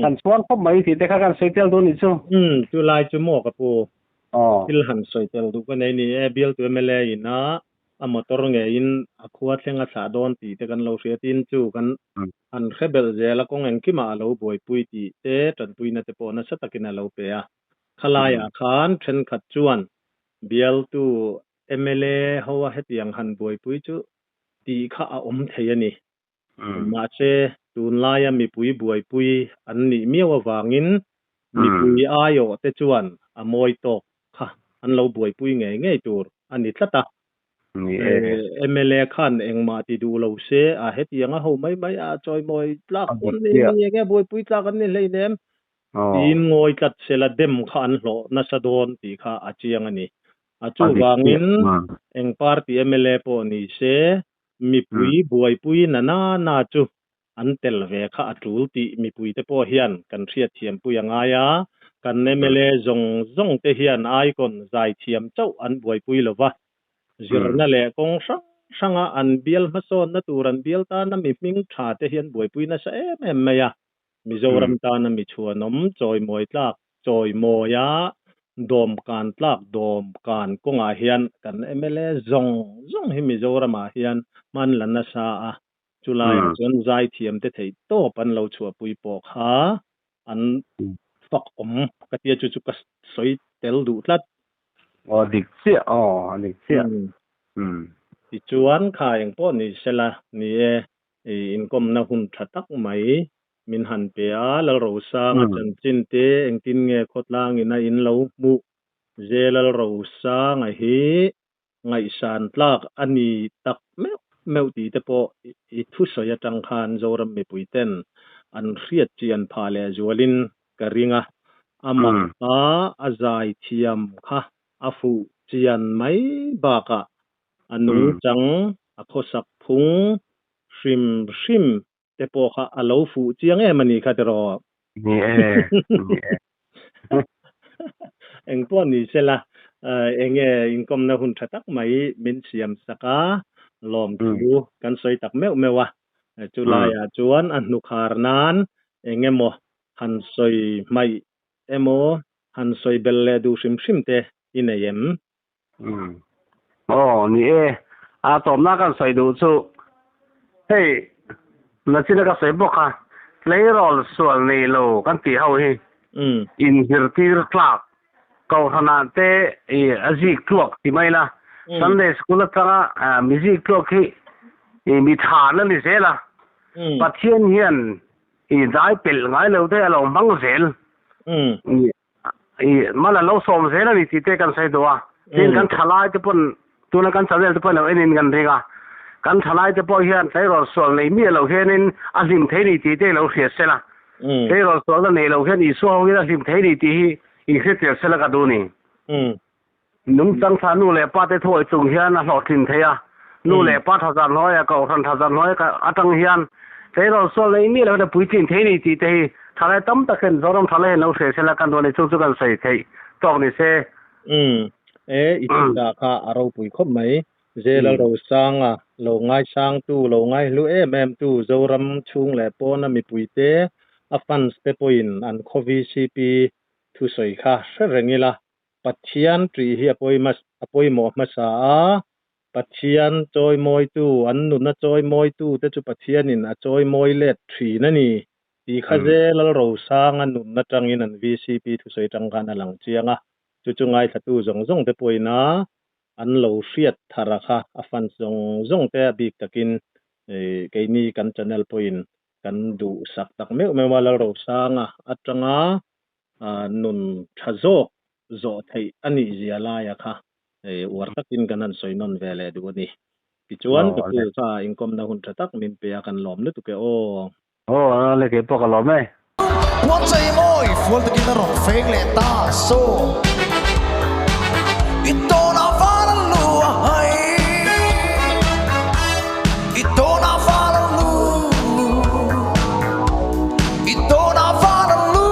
kan chhuang khawp mai tih te kha kan sawi tel dawn nih chu. Chu lai chu maw ka pu? Thil han sawi tel duh ka nei ni e, bialtu mla in a a motor ngeiin a khua thleng a thlah dawn tih te kan lo hria tin chu kan han hre belh zel a, kawng engkimah a lo buaipui tih te tanpuina te pawh nasa takin a lo pe a. Khalaiah khan thenkhat chuan bialtu mla ho a hetiang han buaipui chu tih kha a awm thei a ni. Mahse tunlaia mipui buaipui an nih miau avangin mipui aiawh te chuan a mawi tawk kha an lo buaipui ngei ngei tur a ni tlat a. Ni e. Mla khan engmah ti duh lo se a hetiang a ho mai mai a chawimawi tlak pawn ni ni enge buaipui tlak an ni hleinem tiin ngawi tlat sela dem kha an hlawh nasa dawn tih kha a chiang a ni. A chuvangin eng party mla pawh ni se mipui buaipui na na na chu an tel ve kha a tul tih mipuite pawh hian kan hriatthiampui a ngai a, kan mla zawng zawng te hian icon zaithiam chauh an buaipui lo va, zirna leh kawng hrang hranga an bial hmasawnna tur an bial tana mi hming tha te hi an buaipui nasa em em mai a, Mizoram tana mi chhuanawm chawimawi tlak chawimawia dawmkan tlak dawmkan kawngah hian kan mla zawng zawng hi Mizoramah hian hman la nasa a, Chulaiah chuan zaithiam te theih tawp an lo chhuahpui pawh kha an fak awm ka tia chu chu ka sawi tel duh tlat. Aw dik chiah aw a dik chiah. Tichuan kha eng pawh ni sela ni e i inkawmna hun tha tak mai min han pe a, Lalrosanga chanchin te engtin nge khawtlangin a in lo hmuh ze Lalrosanga hi Ngaihsan tlak a ni tak meuh meuh tih te pawh i thusawi atang khan Zoram mipui ten an hriat chian phah leh zualin ka ring a, amah kha a zai thiam kha a fuh chian mai bakah a nungchang, a khawsak phung hrim hrim te pawh kha a lo fuh chiang em a nih kha tiraw? Ni e, ni e. Eng pawh ni sela, enge inkawmna hun tha tak mai min siam sak a, lawmthu kan sawi tak meuh meuh a. Chu laiah chuan a hnukhar nan eng emaw han sawi hmaih emaw han sawi bel leh duh hrim hrim te i nei em? Aw, ni e. A tawpna kan sawi duh chu hei nachina ka sawi bawk a. Tleirawl sual nei lo kan tih ho hi inzirtir tlak kohhranah te a zik tluak ti mai la. Sunday school atanga mi zik tluak hi mi tha na ni zel a. Pathian hian dai pelh ngai lo te a lo hmang zel. Mal a lo sawm zel a ni tih te kan sawi duh a. Tin kan thalai te pawn tuna kan channel te pawh lo enin kan ring a. Kan thalai te pawh hian tleirawl sual nei miah lo hianin a hlim thei ni tih te i lo hria sela. Tleirawl sualna nei lo hian Isua ho hian a hlim thei ni tih hi i hre sela ka duh ni. Nungchang tha nu leh pa te thuawih chung hian a hlawhtlin thei a. Nu leh pa tha zan hnuaia kohhran tha zan hnuaia atang hian tleirawl sual nei miah lo hian a puitlin thei ni tih te hi thalai tam tak hian Zoram thalai hian lo hre sela kan duh a ni. Chu chu kan sawi theih tawk ni se. Umm. E, i tih kha a ropui khawp mai. Zel Rosanga lo ngaisangtu, lo ngaihlu em em tu Zoram chhung leh pawna mipuite a fans te pawhin an khaw VCP thusawi kha hre reng ila. Pathian tih hi a pawimawh hmasa a, Pathian chawimawitu, an nuna chawimawitu te chu Pathianin a chawimawi let thin a ni tih kha Zel Rosanga nun atangin an VCP thusawi atang khan a lang chiang a, chu chu ngaithlatu zawng zawng te pawhin a an lo hriat thar a kha a fans zawng zawng te a bik takin keini kan channel pawhin kan duhsak tak meuh meuh a Lalrosanga atanga nun tha zawk zawh theih a nih zia laia kha uar takin kan han sawi nawn ve leh duh a ni. Tichuan ka pu kha inkawmna hun tha tak min pe a kan lawm lutuk e aw. Aw le kei pawh ka lawm e. Puanchei mawi fual takin a rawn feng leh ta so. I tawnah val a lu a hai. I tawnah val a lu. I tawnah val a lu.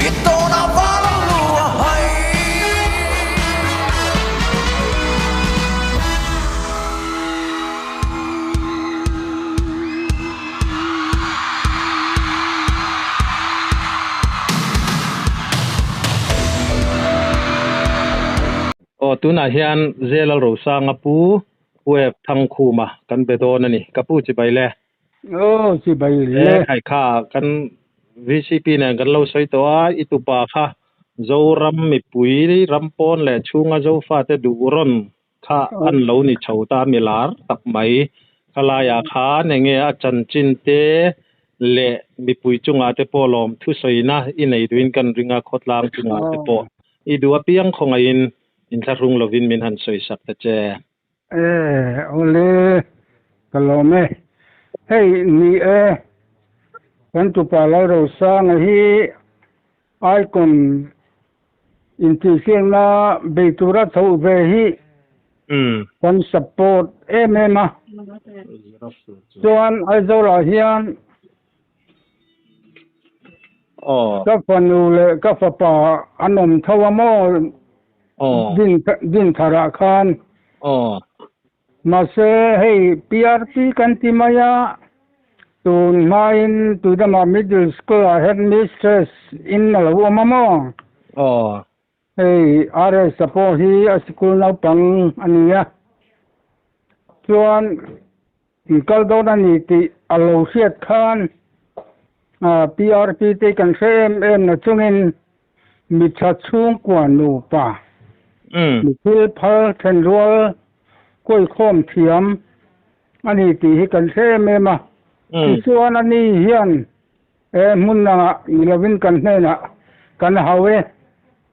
I tawnah val a lu a hai. Aw tunah hian Zelal Rosanga pu Web Thangkhuma kan be dawn a ni. Ka pu chibai le. Aw chibai le. E khai kha kan VCP nen kan lo sawi tawh a, i tupa kha Zoram mipui rampawn leh chhunga Zofate duh rawn Kha an lo ni chho ta mi lar tak mai. Khalaiah khan enge a chanchin te leh mipui chungah te pawh lawm thusawina i nei duhin kan ring a, khawtlang chungah te pawh i duh apiang khawngaihin inthlahrung lovin min han sawisak ta che. E, awle, ka lawm e. Hei, ni e, kan tupa Lalrosanga hi Icon intihsiakna bei tura chhoh ve hi kan support em em a. Chuan Aizawlah hian ka fanu leh ka fapa an awm tho a maw Dintharah khan. Mahse hei PRP kan ti mai a, tun hmain tuidamah middle school ah headmistress in a lo awm a maw? Aw. Hei RS a pawh hi a sikul naupang a ni a, chuan in kal dawn a ni tih a lo hriat khan PRP te kan hre em em na chungin Mi tha chhungkua nupa, mi thil phal thenrual kawikhawm thiam a ni tih hi kan hre em em a. Tichuan a ni hian he hmun dangah ni lovin kan hnenah kan hau e,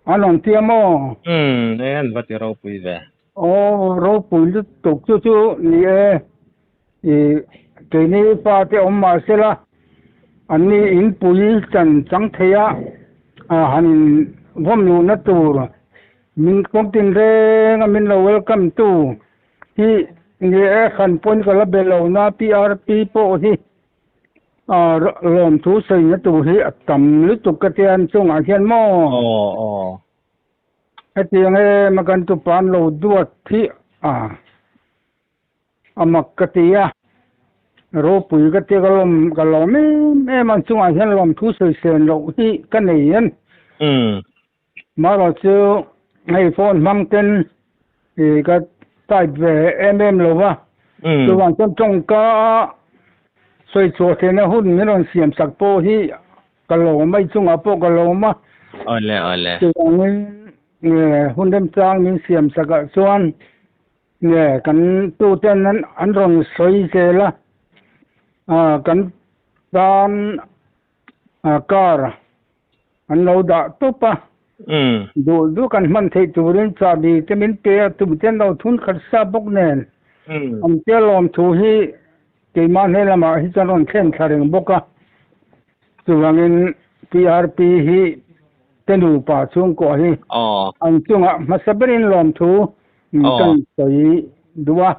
an awm tia maw? Umm, e an va ti ropui ve. Aw, ropui lutuk chu chu ni e. I keini pa te awm mah sela, anni inpui chan chang thei a, han in vawm luhna tur min kawng tin reng a min lo welcome tu hi ni e hran pawhin ka la be lo na PRP pawh hi lawmthu sawina tur hi a tam lutuk ka tia an chungah hian maw. Hetiang em a kan tupa an lo duat hi a. A mak ka ti a, ropui ka ti a, ka lawm ka lawm em em a, chungah hian lawmthu sawi sen loh hi ka nei a ni. Marawh chu hei phone hmang ten ih ka type ve em em lo va, chuvang chuan tawngka a Sawi chhuah theihna hun min rawn siam sak pawh hi ka lawm a, i chungah pawh ka lawm a. Awle, awle. Chuvangin hun remchang min siam sakah chuan nge kan tuten an rawn sawi zel a, kan tan car an lo dah tawp a, duh duh kan hman theih turin chahbi te min pe a, tumte an lo thun khat sa bawk nen an tia lawmthu hi keimah hne lamah hi chuan rawn thlen thla reng bawk a, chuvangin TRP hi te nupa chhungkaw hi an chungah hmasa berin lawmthu kan sawi duh a.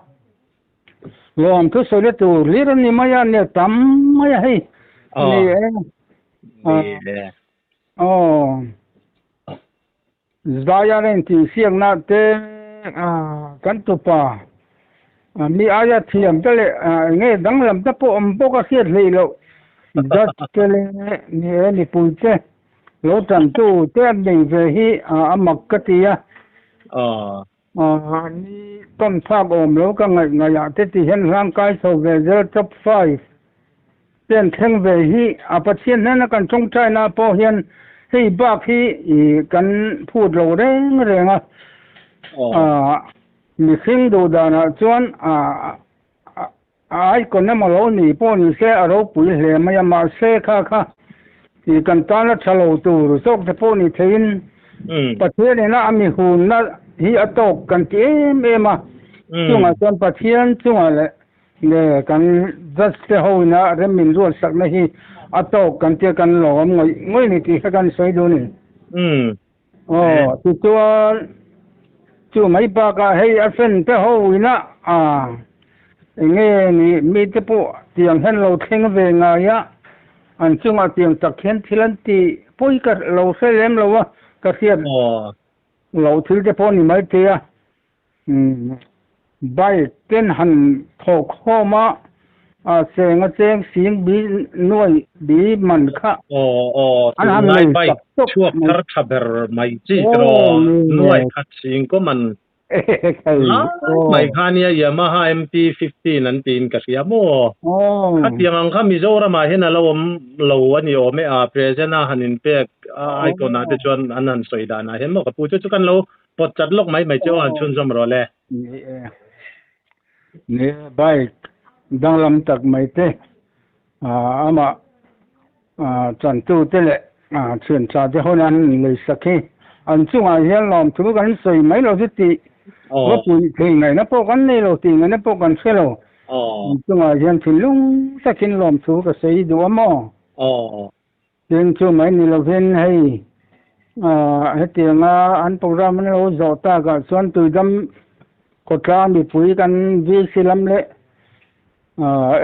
Lawmthu sawi na tur hlir a ni mai a, nia tam mai a hei. Ni e. Ni e. Aw. Zaia reng tih siakna te kan tupa mi aia thiam te leh enge danglam te pawh awm bawk a hriat hleih loh. Judge te leh ni e mipui te lo tantu te an nei ve hi a mak ka ti a. Ni tawn thlak awm lo ka ngaih ngaihah te ti hian hlangkai chho ve zel top 5 ten thleng ve hi a Pathian hnena kan tawngtaina pawh hian hei bak hi kan phut lo reng reng a. Mihring duh danah chuan a icon emaw lo ni pawh ni se a ropui hle mai a, mahse kha kha kan tana tha lo tur zawk te pawh ni theiin Pathian ina a mihunna hi a tawk kan ti em em a, chungah chuan Pathian chungah leh leh kan judge te ho ina rem min ruatsakna hi a tawk kan tia kan lawm ngawih ngawih ni tih kha kan sawi duh a ni. Aw, tichuan chu mai bakah hei a fan te ho ina a enge ni mite pawh tiang hian lo thleng ve ngai a, an chungah tiang tak hian thil an ti pawi ka lo hre lem lo a, ka hriat loh thil te pawh a ni maithei a. Bike ten han thawk khawm a, a cheng a cheng sing bi nuai bi man kha. Aw aw An han tunlai nei bike tak tawp chhuak mai. thar tha ber mai chi tiraw Aw ni nuai e. khat sing kaw man Ekhai lai aw. mai kha nia Yamaha MT-15 an tiin ka hria maw. Aw. Khatiang ang kha Mizoramah hian a lo awm lo a ni awm e a present a han inpek a icon ah te chuan an han sawi danah hian maw ka pu chu chu kan lo Pawt chat lawk mai mai chu an chhunzawm rawh le. Ni e. Ni e, bike danglam tak mai te, amah chantu te leh thian tha te hawn an lei sak hi an chungah hian lawmthu kan sawi mai lo chu tih va puih thei ngaihna pawh kan nei lo tih ngaihna pawh kan hre lo. An chungah hian thinlung takin lawmthu ka sawi duh a maw? Tin, chu mai ni lovin hei hetianga an program an lo zawh takah chuan Tuidam khawtlang mipui kan VC lam leh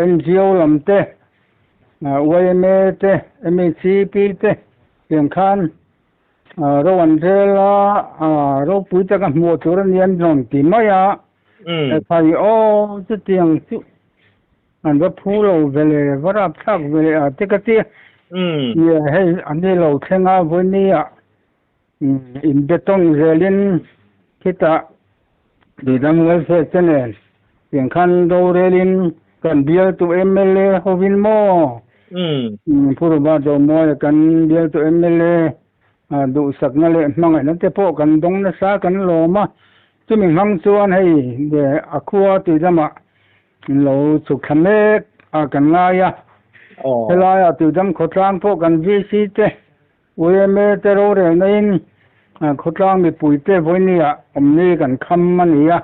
NGO lam te, YMA te, MHCP te tiang khan ro an rel a, ropui taka hmuh tur a ni an rawn ti mai a, thai aw chutiang chu An va phu lo ve le, va rap thlak ve le a te ka ti. Nia hei an ni lo thleng a vawinia in betawng zelin khitah Tuidang welfare te nen tiang khan rorelin kan bialtu mla hovin maw Pu Robert Romawia kan bialtu mla duhsakna leh hmangaihna te pawh kan dawng nasa kan lawm a, chumi hmang chuan hei a khua Tuidamah In lo chhuk thla mek a kan ngai a, helaiah Tuidam khawtlang pawh kan VC te, YMA te rorelna in khawtlang mipui te vawinia awmni kan kham a ni a,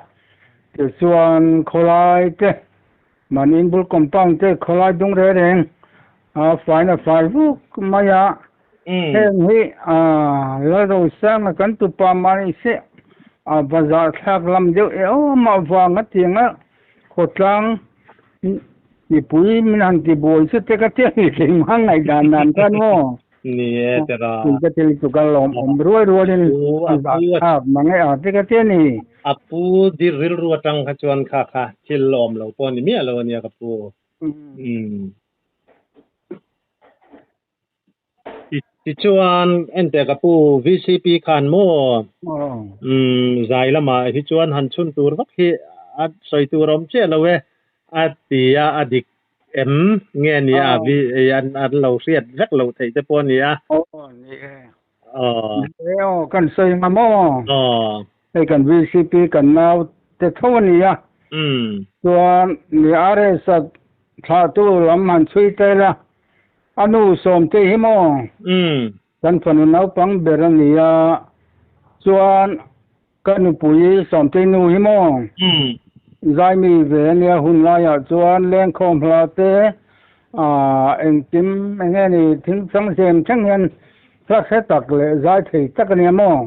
tichuan khawlai te, mahni inbul compound te khawlai dung reng reng a faina fai vuk mai a, heng hi Lalrosanga kan tupa mahni se a bazar thlak lam deuh e aw amah vang a tiang a khawtlang mipui min han ti buai chu te ka tia ni thei hma ngaihdan dan khan maw Ni e tera. Tun ka thil chu ka lawm awm rual rualin A pu a zah thlak mang e a te ka tia ni. A pu dir rilru atang kha chuan kha kha thil awm lo pawh ni miah lo ania ka pu. Umm. Tichuan enteh ka pu VCP khan maw umm zai lamah hi chuan han chhun tur vak hi a sawi tur a awm chiah lo e a ti a, a dik. em nge ni a vi an an lo hriat vek lo theih te pawh a ni a. Aw ni e. Aw. Ni e aw kan sawi nga maw. Aw. Hei kan VCP kan nau te tho a ni a. Umm. Chuan ni RS a thlahtu lam han chhui ta ila a nu sawmte hi maw. Umm. Kan fanu naupang ber a ni a. Chuan Ka nupui Sawmtei nu hi maw? Zaimi ve a nia hun laiah chuan lengkhawm hla te engkim eng nge ni thil chang zem thleng hian hla hre tak leh zai thei tak a nia maw?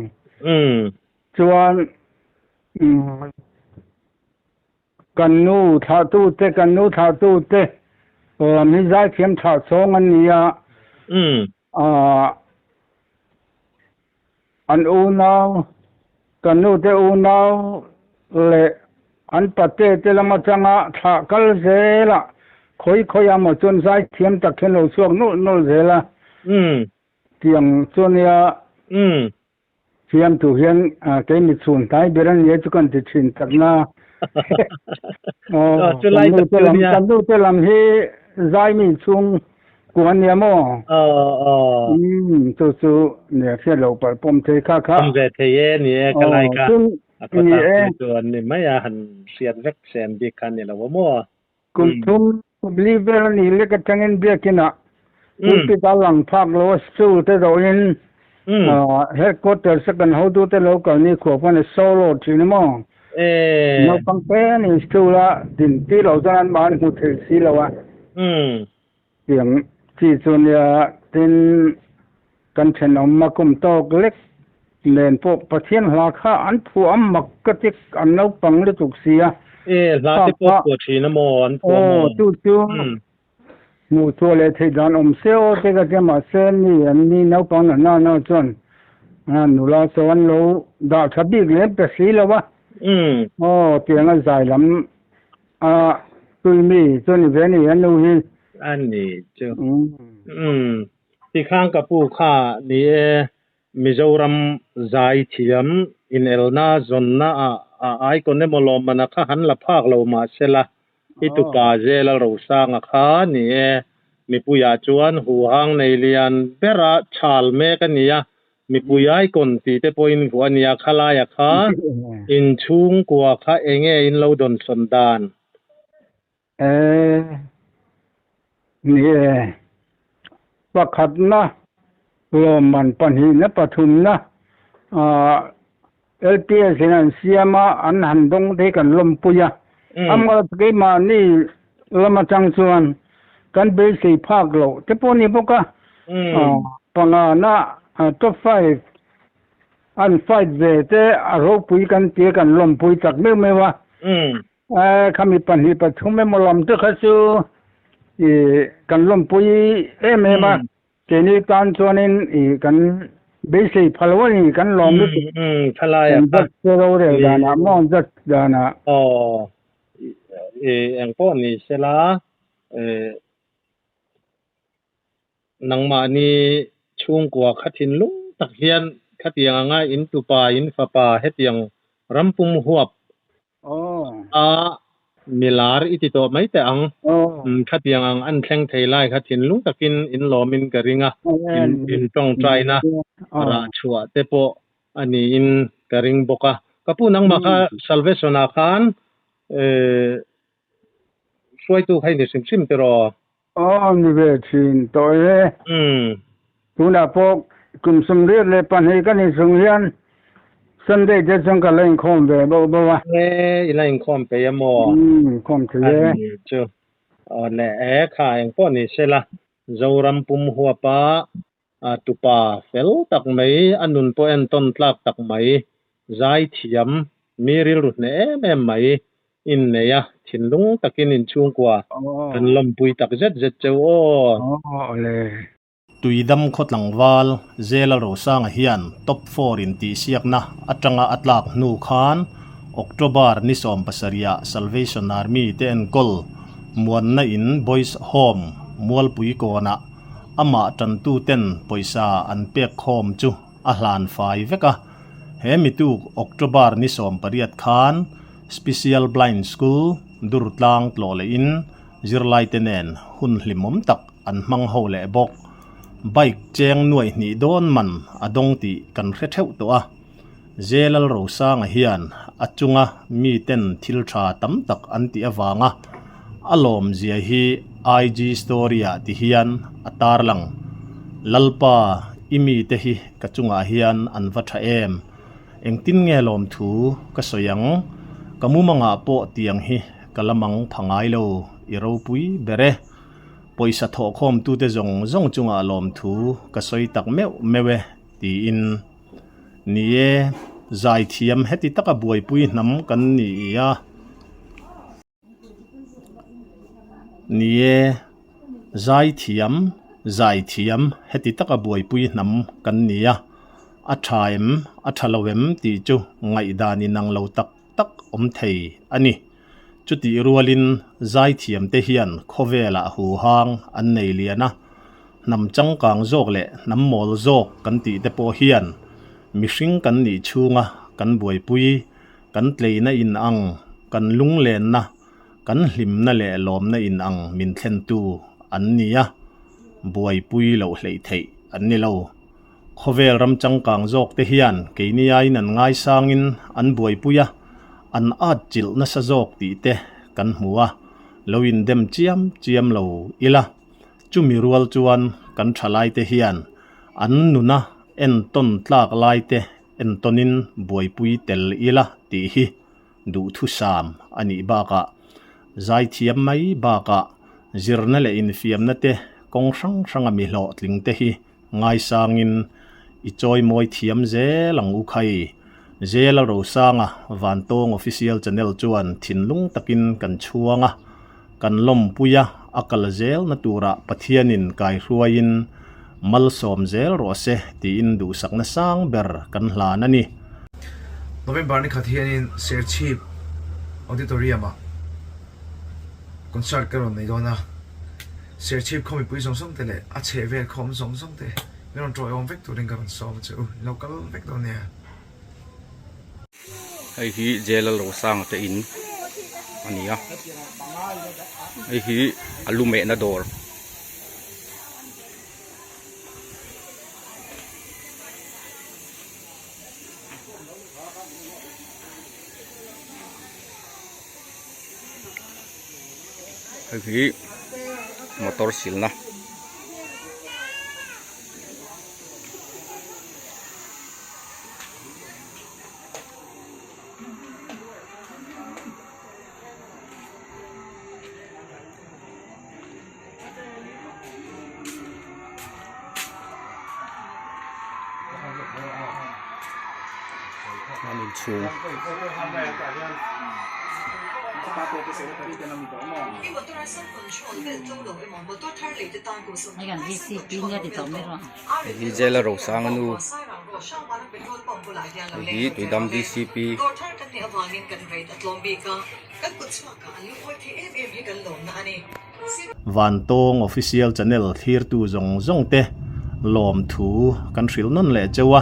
Chuan Kan nu thlahtute, kan nu thlahtute lam hi zaithiam thlah chhawng an ni a. An unau, kan nute unau leh an pate te lam atanga thlah kal zel a, khawi khawi ah maw chuan zaithiam tak hian lo chhuak nawlh nawlh zel a. Tiang chu ania. Siamtu hian kei mi chhun hnai ber a nia chu kan ti thin tak na. Aw, Chulai tak chu nia. Kan nu te lam hi zai mi chhung ku an nia maw? Aw, aw. Um, chu chu nia hriat loh palh pawm thei kha kha. Awm ve thei e, ni e, ka lai kha. A Ni e. Chu an ni mai a, han hriat vek sem bik kha ni lo a maw? Kum thum li vel a nih lek atangin biakinah pulpit a lang phak lo a, stool te dawhin headquarters a kan hotute lo kal ni khuah pawn a solo thin a maw? Naupang te a ni stool a din tir lo chuan an mahni hmu thei si lo a. Tiang chi chu nia tin kan thenawm a kum tawk lek nen pawh Pathian hla kha an phuah a mak ka ti an naupang lutuk si a. E hla te pawh phuah thin a maw an phuah maw? Aw chu chu hmuh chhuah leh theih dan awm se aw te ka tia mahse mi an ni naupang na na na chuan nula saw an lo dah tha bik lem pe si lo a. Aw tiang a zai lam A tui mi chu ni ve ni a nu hi. A ni chu. Umm. Tikhang ka pu kha ni e Mizoram zai thiam inelna zawnna ah a icon emaw lawmman a kha han la phak lo mahsela i tupa Zela Rosanga kha ni e mipuiah chuan huhang nei lian bera chhal mek a ni a Mipui icon tih te pawhin vuah a nia, khalaia kha inchhungkua kha enge in lo dawnsawn dan? E, ni e. Pakhatna, lawmman pahnihna pathumna LPS in an siam a, an han dawng te hi kan lawmpui a. Amaherawhchu keimahni lam atang chuan kan beisei phak loh te pawh a ni bawk a. Pangana top five an fight ve te a ropui kan tia kan lawmpui tak meuh meuh a. Khami pahnih pathum emaw lam te kha chu kan lawmpui em em a. Keini tan chuanin i kan beisei pha lo a ni, kan lawm lutuk. Umm, thalai a kha. Kan judge te rorel danah maw, judge danah. Aw, i eng pawh ni sela, nangmahni chhungkua kha thinlung tak hian khatiang anga in tupa, in fapa hetiang rampum huap A milar i ti tawh mai teh ang. Khatiang ang an thleng thei lai kha thinlung takin in lawmin ka ring a, in tawngtaina rah chhuah te pawh a niin ka ring bawk a. Ka pu nangmah kha Salvation-ah khan hruaitu kha i ni hrim hrim tiraw? Aw ni ve thin tawh e. Tunah pawh kum 32 ka ni chung hian Sunday te chuan ka la inkhawm ve bauh bauh a. E, i la inkhawm peih a maw? Umm, inkhawm thei e. A ni chu. Aw le, e kha eng pawh ni se la, Zoram pum huapa tupa fel tak mai, a nun pawh entawn tlak tak mai, zai thiam, mi rilru hneh em em mai innei a, thinlung takin inchhungkua kan lawmpui tak zet zet cheu aw. Tuidam khaw tlangval Zela Rosanga hian Top Four intihsiakna atanga a tlak hnu khan October ni 17 ah Salvation Army te enkawl Muanna in Boys Home Mualpui kawnah amah tantuten pawisa an pek khawm chu a hlan fai vek a. He mituk October ni 18 khan Special Blind School Durtlang tlawh leh in. Zirlaite nen hun hlimawm tak an hmang ho leh bawk. Bike cheng nuaih hnih dawn man a dawng tih kan hre theuh tawh a. Zelal Rosanga hian a chunga miten thil tha tam tak an tih avanga a lawmzia hi IG story-ah ti hian a tarlang, Lalpa, i mite hi ka chungah hian an va tha em? Engtin nge lawmthu ka sawi ang? Ka mumangah pawh tiang hi ka la mang pha ngai lo, i ropui ber e. Pawisa thawhkhawmtute zawng zawng chungah lawmthu ka sawi tak meuh meuh e, tiin. Ni e, zaithiam heti taka buaipui hnam kan ni a. Ni e, zaithiam, zaithiam heti taka buaipui hnam kan ni a. A tha em, a tha lo em tih chu ngaihdan inang lo tak tak awm thei a ni. Chutih rualin zaithiamte hian khawvelah huhang an nei lian a, hnam changkang zawk leh hnam mawl zawk kan tih te pawh hian mihring kan nih chhunga kan buaipui, kan tleina in ang, kan lunglenna, kan hlimna leh lawmna in ang min thlentu an ni a, buaipui loh hleih theih an ni lo. Khawvel ram changkang zawk te hian keini aiin an ngaisangin an buaipui a, an at chilh nasa zawk tih te kan hmu a, lo indem chiam chiam lo ila. Chumi rual chuan kan thalai te hian an nuna entawn tlak lai te entawnin buaipui tel ila tih hi duhthusam a nih bakah zaithiam mai bakah zirna leh infiamna te kawng hrang hranga mi hlawhtling te hi Ngaisangin i chawimawi thiam zel ang u khai. Zela Rosanga Vantawng Official Channel chuan thinlung takin kan chhuang a, kan lawmpui a, a kal zelna turah Pathianin kaihruaiin malsawm zel rawh se tiin duhsakna sang ber kan hlan a ni. November ni khat hianin Serchhip Auditorium-ah concert ka rawn nei dawn a. Serchhip khaw mipui zawng zawng te leh a chheh vel khaw awm zawng zawng te min rawn tawiawm vek turin ka rawn sawm a che u, in lo kal vek dawn nia. Hei hi Jail Rosanga te in a ni a, hei hi a lu mehna dawr. Hei hi motor silna an inchhung. Hei hi jail a rosang a nu hei hi Tuidam DCP. Vantawng Official Channel thlirtu zawng zawng te lawmthu kan hrilh nawn leh cheu a,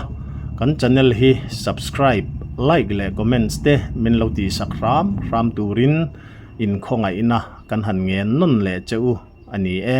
kan channel hi subscribe, like leh comments te min lo tihsak hram hram turin inkhawngaihna kan han ngen nawn leh cheu a ni e.